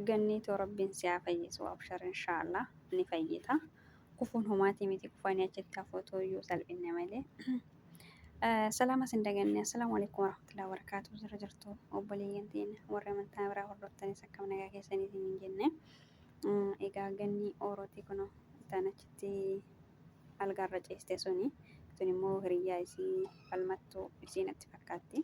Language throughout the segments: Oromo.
Gannii too rabbiin si haa fayyisu abshar inshaallah ni fayyita. Kufuun homaatii miti kufanii achitti hafuu tooyyuu salphinna malee. Salaama sin daganne. Assalaamu alaikum warahmatullahi wabarakatuh. Jira jirtu obboleeyyan teenya warri amantaa biraa hordoftanis akkam nagaa keessaniitiin hin jenne. Egaa ganni oorootii kunoo tan achitti algaarra ciiste suni tun immoo hiriyyaa isii falmattuu isii natti fakkaatti.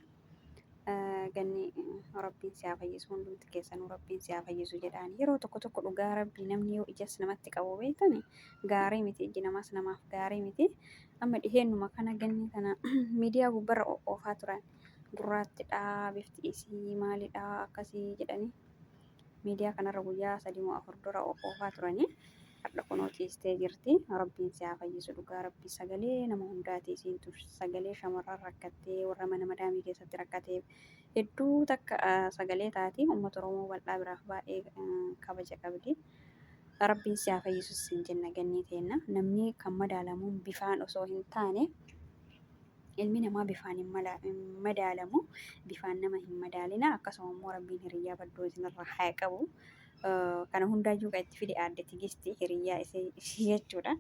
Ganni rabbiin si haa fayyisu, hundumti keessanuu rabbiin si haa fayyisu jedhaan. Yeroo tokko tokko dhugaa rabbii namni yoo ijas namatti qabu beektani gaarii miti, ijji namaas namaaf gaarii miti. Amma dhiheennuma kana ganni kana miidiyaa gubbarra oofaa turan, gurraattidha bifti isii maalidha akkasii jedhanii miidiyaa kanarra guyyaa 3 moo 4 dura oofaa turanii. Har'a kunoo ciistee jirti. Rabbiin si haa fayyisu dhugaa rabbii sagalee nama hundaati isiin tun, sagalee shamarran rakkattee warra mana madaamii keessatti rakkateef hedduu takka sagalee taati. Uummata Oromoo bal'aa biraaf baay'ee kabaja qabdi. Rabbiin si haa fayyisu siin jenna gannii teenna. Namni kan madaalamuun bifaan osoo hin taane, ilmi namaa bifaan hin madaalamu, bifaan nama hin madaalina. Akkasuma immoo rabbiin hiriyyaa badduu isinirraa haa qabu. Kana hundaayyuu kan itti fide aadde Tigisti hiriyyaa ishee jechuudha.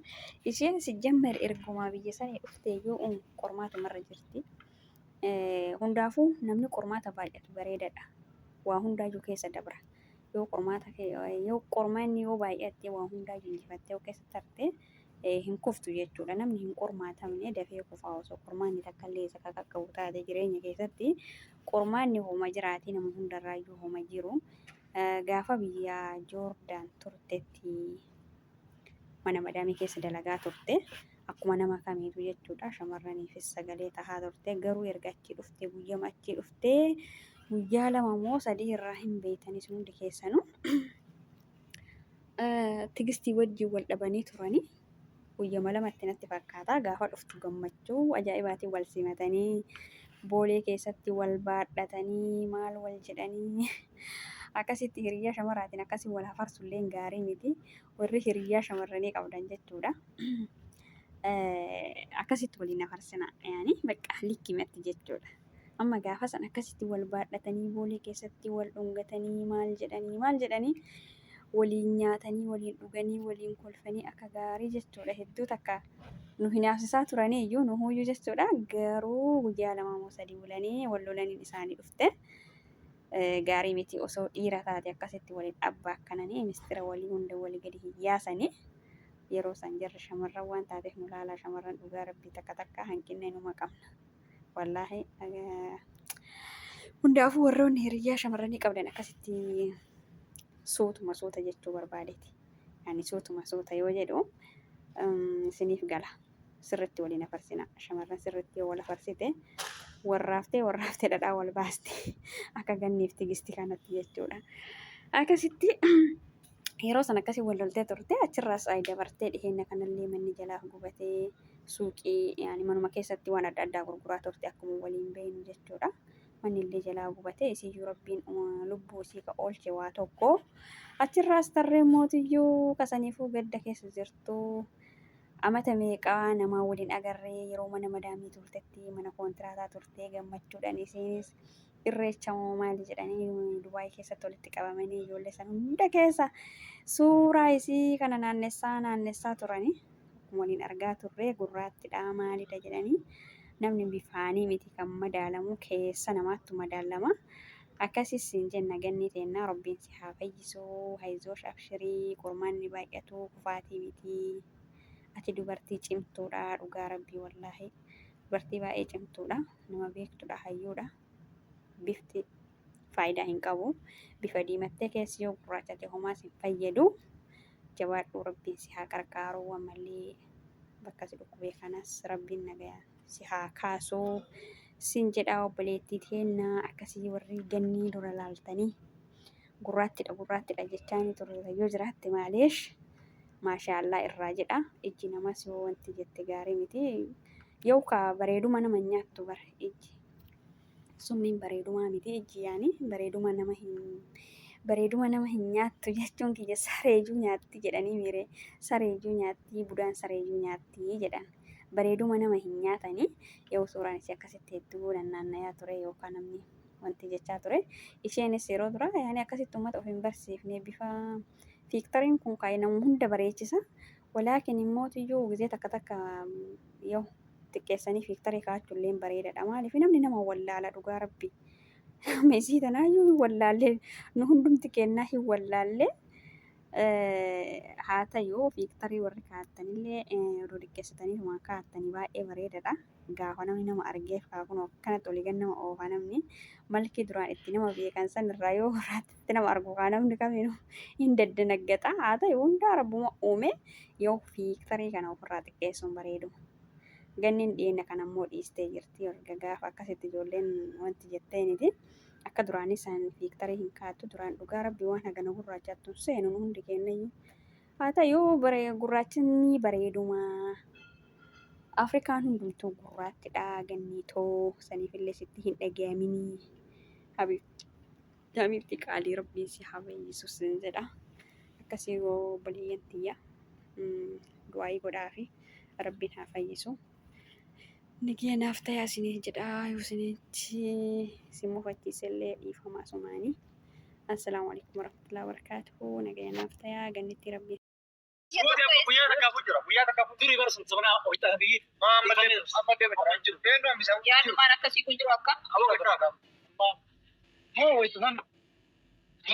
Isheen si jammar ergumaa biyya sanii dhufteeyyuu qormaatumarra jirti. Hundaafuu namni qormaata baay'atu bareedadha. Waa hundaayyuu keessa dabra. Yoo qormaata yoo qormaanni yoo baay'atte waa hundaayyuu injifattee yoo keessa tarte hin kuftu jechuudha. Namni hin qormaatamne dafee kufaa osoo qormaanni takka illee isa qaqqabu taate jireenya keessatti. Qormaanni homa jiraati, nama hundarraayyuu homa jiru. Gaafa biyya Joordaan turtetti mana madaamii keessa dalagaa turte. Akkuma nama kamiitu jechuudha. Shamarraniifis sagalee tahaa turte. Garuu erga achii dhuftee guyyama achii dhuftee guyyaa 2 moo 3 irraa hin beeytanis hundi keessanuu. Tigistii wajjin wal dhabanii turanii guyyama lamatti natti fakkaata. Gaafa dhuftu gammachuu ajaa'ibaatiin wal simatanii boolee keessatti wal baadhatanii maal wal jedhanii akkasitti hiriyyaa shamaraatiin akkasii wal hafarsulleen gaarii miti. Warri hiriyyaa shamarranii qabdan jechuudha. Akkasitti waliin hafarsina yaani bakka likkimatti jechuudha. Amma gaafa san akkasitti wal baadhatanii boolee keessatti wal dhungatanii maal jedhanii maal jedhanii waliin nyaatanii waliin dhuganii waliin kolfanii akka gaarii jechuudha. Hedduu takka nu hinaafsisaa turanii iyyuu nu huyyuu jechuudha. Garuu guyyaa 2 moo 3 bulanii wal lolaniin isaanii dhufte. Gaarii miti, osoo dhiira taate akkasitti waliin abbaa akkananii mistira walii hunda walii gadi hin yaasanii. Yeroo san jarri shamarran waan taateef nu laalaa shamarran dhugaa rabbii takka takka hanqinne numa qabna. Wallaahi hundaafuu warroonni hiriyyaa shamarranii qabdan akkasitti suutuma suuta jechuu barbaadeeti. Ani suutuma suuta yoo jedhu isiniif gala. Sirritti waliin afarsina. Shamarran sirritti yoo wal afarsite warraaftee warraaftee dhadhaa wal baasti. Akka ganniif tigisti kanatti jechuudha. Akkasitti yeroo san akkasii wal loltee turte. Achirraas ay dabartee dhiheenya kanallee manni jalaa gubatee suuqii yaani manuma keessatti waan adda addaa gurguraa turte akkuma waliin beeknu jechuudha. Manni illee jalaa gubatee isiyyuu rabbiin lubbuu isii ka oolche waa tokko. Achirraas tarreen mootiyyuu kasaniifuu gadda keessa jirtu. Amata meeqaa namaa waliin agarree yeroo mana madaamii turtetti mana koontiraataa turtee gammachuudhaan isiinis irreecha moo maali jedhanii Dubaay keessatti walitti qabamanii ijoollee san hunda keessa suuraa isii kana naannessaa naannessaa turanii akkuma waliin argaa turre gurraattidha maalidha jedhanii. Namni bifaanii miti kan madaalamu, keessa namaattu madaalama. Akkasis siin jenna gannii teennaa rabbiin si haa fayyisu, hayzoosh abshirii, qormaanni baay'atu kufaatii miti. Ati dubartii cimtuudha dhugaa rabbii, wallaahi dubartii baay'ee cimtuudha, nama beektudha, hayyuudha. Bifti faayidaa hin qabu. Bifa diimattee keessi yoo gurraachate homaas hin fayyadu. Jabaadhuu, rabbiin si haa qarqaaru. Ammallee bakka si dhukkubee kanas rabbiin nagaya si haa kaasu sin jedha obboleettii teennaa. Akkasii warri gannii dura laaltanii gurraattidha gurraattidha jechaanii turre yoo jiraatte maaleesh maashaallaa irraa jedha. Ijji namas yoo wanti jette gaarii miti, yookaa bareeduma nama hin nyaattu bara ijji summiin bareedumaa miti. Ijji yaani bareeduma nama hin nyaattu jechuun kiyya sareejuu nyaatti jedhanii miire, sareejuu nyaatti, budaan sareejuu nyaatti jedhan, bareeduma nama hin nyaatanii. Yoo suuraan isii akkasitti hedduu nannaannayaa ture yookaan namni wanti jechaa ture. Isheenis yeroo dura yaani akkasitti uummata of hin barsiifne bifa fiiktariin kun kaa'e nama hunda bareechisa. Walaakin immoo tiyyuu gizee takka takka yoo xiqqeessanii fiiktarii kaa'achuulleen bareedadha. Maaliif namni nama wallaala dhugaa rabbi. Meesii tanaayyuu hin wallaalle nu hundumti kennaa hin wallaalle. Haa ta'u fiiktarii warri kaa'attanillee odoo xiqqeessitanii tumaan kaa'attanii baay'ee bareedadha. Gaafa namni nama argeef kaa kunoo akkanatti olii gad nama oofa namni malkii duraan itti nama beekan san irraa yoo gurraatti nama argu kaa namni kamiinuu hin daddanaggata. Haa ta'u hundaa rabbuma uume yoo fiiktarii kana ofirraa xiqqeessuun bareeduma. Ganniin dhiyeenya kana immoo dhiistee jirti. Erga gaafa akkasitti ijoolleen wanti jetteeniti. Akka duraanii san fiiktarii hin kaattu. Duraan dhugaa rabbi waan hagana gurraachaattu hin seenu nu hundi keenyayyuu. Haa ta'u gurraachinni bareeduma. Afrikaan hundumtuu gurraattidha ganniitoo saniifillee sitti hin dhagayaminii. Habiibti qaalii rabbiin si haa fayyisu sin jedha. Akkasii obboleeyyan tiyya du'aayii godhaafi rabbiin haa fayyisu. Nagiya naaf tayaa isiniin jedha yoo isinitti isin mufachiisellee dhiifama asumaanii. Assalaamu alaikum warahmatullahi wabarakatuhu. Nagaya naaf tayaa gannitti rabbiin. Guyyaa takkaafuu jira. Guyyaa takkaafuu durii bara sun sabana hojjetan biyyi. Ammallee ammallee jiru. Eenyu hambisa? Yaadumaan akkasii kun jiru akka. Moo wayitu san.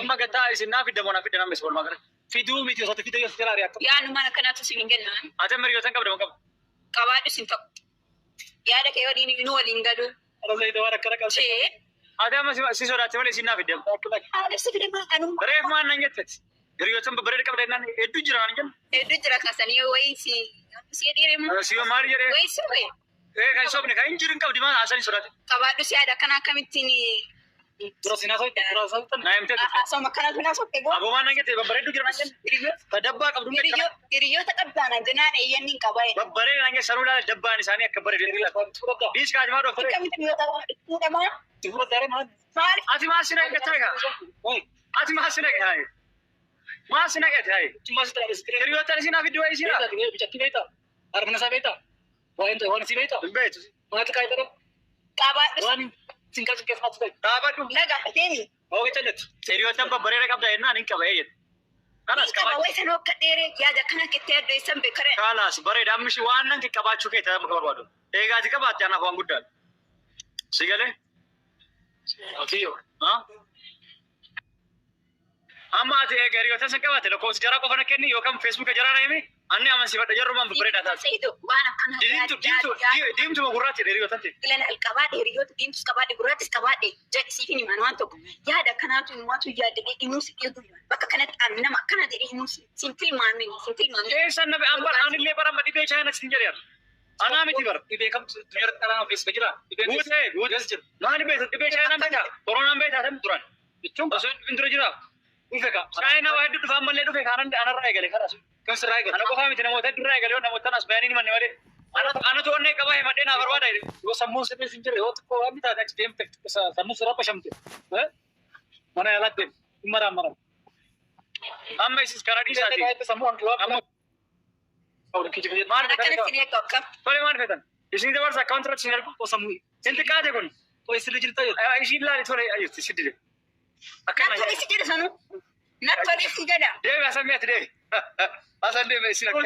Amma gataa isin naa fidda moo naa fidda namni walumaa galatti. Fiduu miti osoo fidda yoo jala ari'attu. Yaadumaan akkanaatu si hin kennan. Ati amma hiriyoota qabda moo qabda? Qabaadhu sin ta'u. Yaada kee waliin nu waliin galu. Waan akkana qabda. Chee. Ati amma si sodaatte malee isin naa fidde. Haadha si fide maa anuma. Reef maal nan jetteeti? Hiriyoota babbareeda qabda jennaan hedduu jira naan jenna. Hedduu jira kaasanii wayii si si jedhee moo. Si maal jedhee? Wayii sirree. Ee kan sobne kan hin jiru hin qabdi maal haasaan sodaate. Qabaadhu si yaada akkana akkamittiin. Dura si naasoo dura haasoo naa himtee. Haasawuma akkanaatu naasoo boo. Aboo maal nan jette babbareedduu jira naan jenna. Ta dabbaa qabdu Hiriyoota qabdaa naan jennaan eeyyanni hin qabaa. Babbareeda naan jette sanuu ilaala dabbaan isaanii akka bareedu. Diis kaasimaa dhoofte. Akkamitti hiriyoota fuudhamaa? Maaliif? Ati maal si naqatte egaa? Ati maal si naqatte hayi? Maal si naqatte hayi? Hiriyoota isin hafi du'a isin Hin beektu. Qabaadhu. Dhaabadhu. Na gaafateemi. Hiriyoota babbareeda qabda jennaan hin qaba jette. Kanas Ni qaba qabaachuu. wayi sanoo akka dheeree yaada akkana kettee addoo isaan beekare. Kalas bareeda ammishi waan nan qabaachuu kee ta'e barbaadu. Eegaati qabaatte anaaf waan guddaadha. Si galee? Amma ati eega hiriyoota san qabaatte lakkoofsa jaraa qofa na kenni yookaan feesbuuka jaraa na himi anni amansiifadha jarrumaan babbareedaa taate. Sayido waan akkana Diimtu diimtu diimtuma gurraatti hiriyoota ta'e. Ilan al qabaadhe hiriyoota diimtus qabaadhe gurraattis qabaadhe jedhisiif hin himan waan tokko yaada akkanaatu himaatu yaadde himuu si eegu bakka kanatti an nama akkana jedhee himuu sin tilmaamin sin tilmaamin. Eessan nabi ambar anillee bara amma dhibee chaayina sin jedhe. Anaa miti bara. Dhibee kamtu addunyaarratti dhala namaa keessa jira. Guutee guutee jira. Maali beektu dhibee chaayinaan beektaa? Koronaan beektaa tam turan. Jechuun osoo hin dura jira. Dhufe ka. Chaayinaa waa hedduu dhufa ammallee dhufe kanan anarraa eegale karaa sun. Kan sirraa eegale. Ana qofaa miti namoota hedduu irraa eegale yoo namoota as bayanii himanne malee. Anatu onnee qabaa himadhee naa barbaada jedhe. Yoo sammuun sirrii sin jira yoo xiqqoo waan taate achi deemte sammuun sirraa bashamte. Mana yaalaatti deemte. Hin maraan maraan. Amma isis karaa dhiisaati. Amma maal Akkana fetan? sin eegu akkam. Tole maal fetan? Isin dabarsa akkaawunti irratti isin ergu. Inti qaate kun. Ishiin laali tole jirti si dide. Na tole si jedha sanuu. Na tole si jedha. Deebi asan mi'aati deebi. Asan deebi isin akka.